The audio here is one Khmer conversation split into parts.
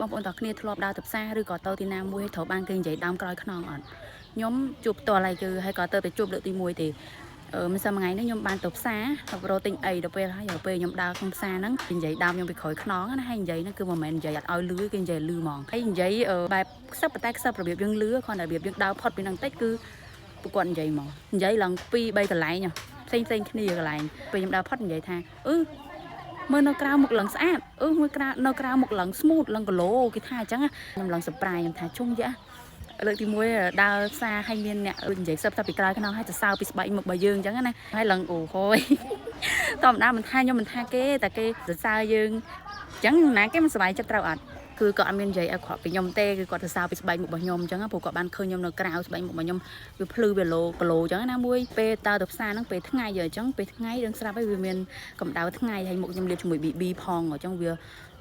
បងប្អូនទាំងគ្នាធ្លាប់ដើរទៅផ្សារឬក៏ទៅទីណាមួយហើយត្រូវបានគេនិយាយដើមក្រោយខ្នងអត់ខ្ញុំជួបផ្ទាល់ហើយគឺហើយក៏ទៅទៅជួបលើកទី1ទេអឺមិនសមថ្ងៃនេះខ្ញុំបានទៅផ្សារទៅរកទិញអីដល់ពេលហើយដល់ពេលខ្ញុំដើរក្នុងផ្សារហ្នឹងគេនិយាយដើមខ្ញុំពីក្រោយខ្នងណាហើយនិយាយហ្នឹងគឺមិនមែននិយាយអត់ឲ្យលឺគេនិយាយលឺហ្មងហើយនិយាយបែបខ្សឹបប៉ុន្តែខ្សឹបរបៀបយើងលឺគ្រាន់តែរបៀបយើងដើរផុតពីហ្នឹងតិចគឺពួកគាត់និយាយហ្មងនិយាយឡើង2 3កន្លែងផ្សេងផ្សេងគ្នាកន្លែងពេលខ្ញុំដើរផុតនិយាយថាអឺ មើលនៅក្រៅមុខឡើងស្អាតអឺមើលក្រៅនៅក្រៅមុខឡើង smooth ឡើង glow គេថាអញ្ចឹងខ្ញុំឡើង surprise ខ្ញុំថាជុំយ៉ាលើកទី1ដើរផ្សារឲ្យមានអ្នកនិយាយសឹបតែពីក្រោយខ្នងឲ្យសរសើរពីស្បែកមុខរបស់យើងអញ្ចឹងណាហើយឡើងអូហយ ធម្មតាមិនថាខ្ញុំមិនថាគេតែគេសរសើរយើងអញ្ចឹងណាគេមិនសប្បាយចិត្តត្រូវអត់គឺគាត់អត់មាននិយាយឲ្យគាត់ពីខ្ញុំទេគឺគាត់សរសើរពីស្បែកមុខរបស់ខ្ញុំអញ្ចឹងព្រោះគាត់បានឃើញខ្ញុំនៅក្រៅស្បែកមុខរបស់ខ្ញុំវាភ្លឺវាឡូ glow អញ្ចឹងណាមួយពេលតើទៅផ្សារហ្នឹងពេលថ្ងៃអញ្ចឹងពេលថ្ងៃដឹងស្រាប់ហើយវាមានកម្ដៅថ្ងៃហើយមុខខ្ញុំលាបជាមួយ BB ផងអញ្ចឹងវា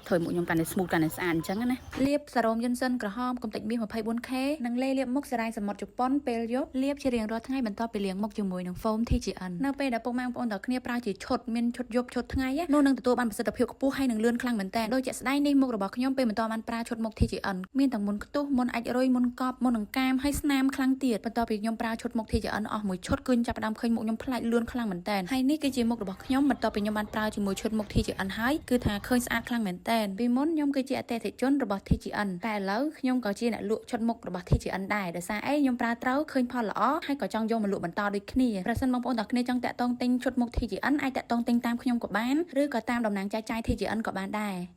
ធ្វើមុខខ្ញុំកាន់តែ smooth កាន់តែស្អាតអញ្ចឹងណា លាបសារ៉ូមយិនសិនក្រហមកំតិចមាស 24K និងលេលាបមុខសារាយសមុទ្រជប៉ុនពេលយប់លាបជារៀងរាល់ថ្ងៃបន្ទាប់ពីលាងមុខជាមួយនឹង foam TGN នៅពេលដែលពុកម៉ែបងប្អូនទាំងគ្នាប្រើជាឈុតមានឈុតយប់ឈុតថ្ងៃនោះនឹងទទួលបានប្រសិទ្ធភាពខ្ពស់ហើយនឹងលឿនខ្លាំងមែនតើដោយជាក់ស្ដែងនេះមុខរបស់ខ្ញុំពេលមិនទាន់បានប្រើឈុតមុខ TGN មានទាំងមុនខ្ទុះមុនអាចរុយមុនកប់មុនអង្កាមហើយស្នាមខ្លាំងទៀតបន្ទាប់ពីខ្ញុំប្រើឈុតមុខ TGN អស់មួយឈុតគឺចាប់ផ្ដើមឃើញមុខខ្ញុំប្លែកលឿនខ្លាំងមែនតើហើយនេះគឺជាមុខរបស់ខ្ញុំបន្ទាប់ពីខ្ញុំបានប្រើជាមួយឈុតមុខ TGN ហើយគឺថាឃើញស្អាតខ្លាំងមែនតើពីមុនខ្ញុំគឺជាអតិថិជនរបស់ TGN តែឥឡូវខ្ញុំក៏ជាអ្នកលក់ឈុតមុខរបស់ TGN ដែរដោយសារអីខ្ញុំប្រើត្រូវឃើញផលល្អហើយក៏ចង់យកមកលក់បន្តដូចគ្នាប្រសិនបងប្អូនទាំងគ្នាចង់តាក់ទងទិញឈុតមុខ TGN អាចតាក់ទងទិញតាមខ្ញុំក៏បានឬក៏តាមតំណាងចែកចាយ TGN ក៏បានដែរ។